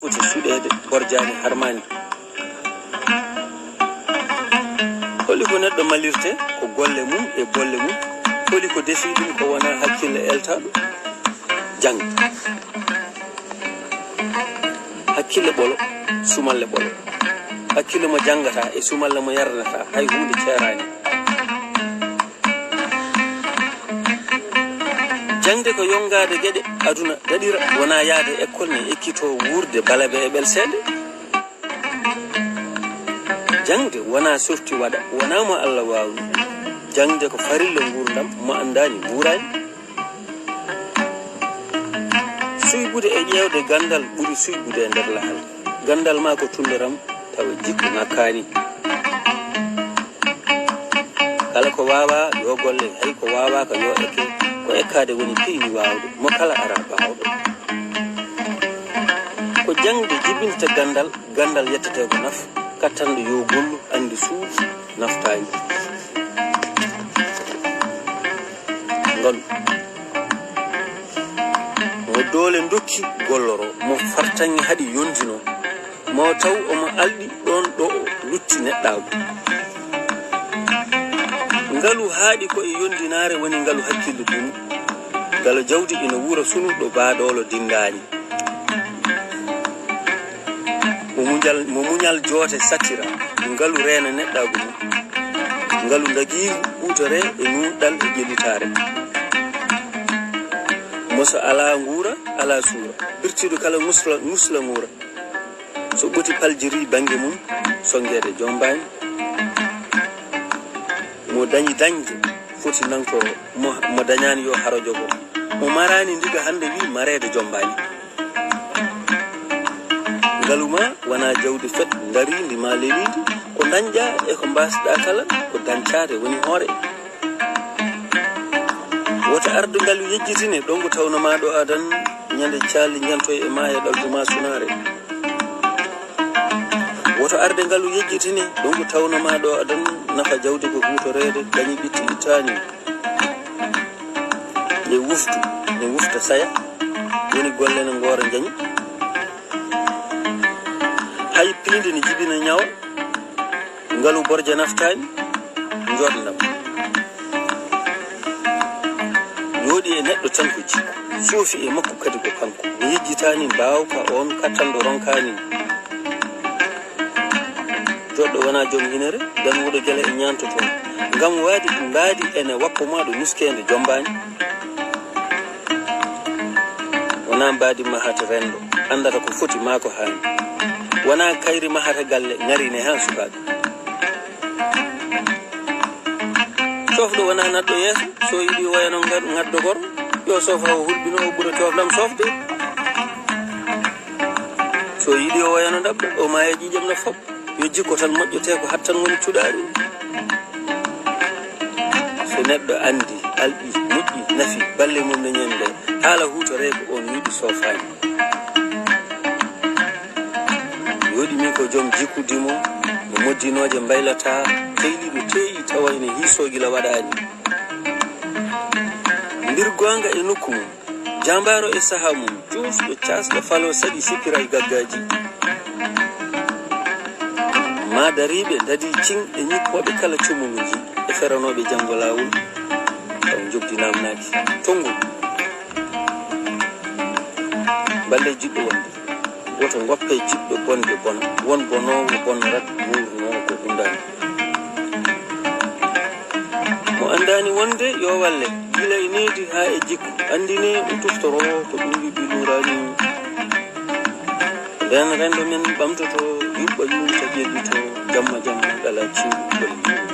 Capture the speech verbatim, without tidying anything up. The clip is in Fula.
Foti suɗeede, borjaani, harmaani. Holi ko neɗɗo malirte? Ko golle mum e bolle mum. Holi ko defi ɗum? Ko wona hakkille eltaaɗo. Jang. Hakkille ɓolo, sumalle ɓolo. Hakkille mo jangata e sumalle mo yarnata hay huunde ceeraani. Jaŋde ko yongaade geɗe aduna daɗira, wonaa yahde ekkol ne ekkitoo wuurde balabe e ɓelseende. Jaŋde wonaa softi waɗa, wonaa mo Allah waawni. Jaŋde ko farilla nguurndam, mo anndaani wuuraani. Suybude e ƴeewde ganndal ɓuri suybude e nder lahal. Ganndal maa ko tunndoram, tawa jikku ŋakkaani. Kala ko waawaa yo golle, hay ko waawaaka yo ekke. Ko ekkaade woni piindi waawde, mo kala ara baawɗo. Ko jaŋde jibinta ganndal, ganndal yettetee ko naf. Kattanɗo yo gollu, anndi suudu naftaani. Ngalu. Mo doole ndokki golloro, mo fartaŋŋe haɗi yondino, mo taw omo alɗi ɗoon ɗo o lutti neɗɗaagu. Ngalu haaɗi ko e yondinaare woni ngalu hakkille dunu. Ngalu jawdi ina wuura sunu ɗo baadoolo dindaani. Mo muñal, mo muñal joote satira, ngalu reena neɗɗaagu mum. Ngalu ndagiigu huutore e nuunɗal e ƴellitaare. Mo so alaa nguura, alaa suura. Pirtiiɗo kala musla, musla nguura. So ɓoti paljiri bannge mum, sonngeede jombaani. Mo dañi dañde foti nangtoro, mo, mo dañaani yo haro jogo. Mo maraani ndiga hannde wi mareede jombaani. Ngalu ma wonaa jawdi fet ndariindi ma leliindi, ko dañƴa e ko mbaasɗa kala, ko dañcaade woni hoore. Woto arde ngalu yejjitine, ɗo ngu tawno ma ɗo adan, ñande caali njantoy e ma e ɗaldu ma sunaare. Woto arde ngalu yejjitine, ɗo ngu tawno ma ɗo adan, nafa jawdi ko huutoreede, dañi ɓitti ittaani. Ne wuftu, ne wufta saya, woni golle ne ngoora njañi. Hay piindi ne jibina ñawa, ngalu borja naftaani, njooɗndam. Yooɗi e neɗɗo tan ko jikku, soofi e makko kadi ko kanko. Mi yejjitaani mbaawka oon kattanɗo ronkaani. Joɗɗo wonaa joom hinere, danwuɗo gele e ñaantotoo. Ngam waadi mbaadi ene wappo maa ɗo nuskeende jombaani. Wonaa mbaadi mahata renndo, anndata ko foti maa ko haani. Wonaa kayri mahata galle, ŋari ne haa sukaaɓe. Coofɗo wonaa naɗɗo yeeso, so yiɗi woyano ngar-, ngaddo goro, yo soof hawo hulɓino o ɓura coofɗam soofde. So yiɗi o woyano ɗaɓɓo, o maaya ƴiiƴam no fop. Yo jikko tan moƴƴete ko hattan woni cuɗaari. So neɗɗo anndi, alɗi, moƴƴi, nafi, balle mum ne ñande, haala huutoree ko on yiɗi soofaani. Yooɗi min ko joom jikku dimo, mo moddinooje mbaylataa, teyliiɗo teeyi tawa ene hiisoo gila waɗaani. Mbir goonga e nokku mum, jaambaaro e sahaa mum, cuusɗo, caasɗo, faloo, saɗi, sippiray gaggaaji. Maa dariiɓe ndadii ciŋ e ñikkooɓe kala cumuuji e feranooɓe janngo laawol, taw njoɓdi naamnaaki. Tonngol. Mballe jiɗɗo wonde. Woto ngoppe jiɗɗo bonde bona, won bonoowo bonnorat wuurnoo ko ɓundaani. Mo anndaani wonde yo walle, gila e needi haa e jikku, anndinee o tuftoroo ko ɗum ɓiɓɓe luuraani. Ndeen renndo men ɓamtoto, yuɓɓa yuwta ƴellito, jamma jamma ɗala ciwɗo ɓoli.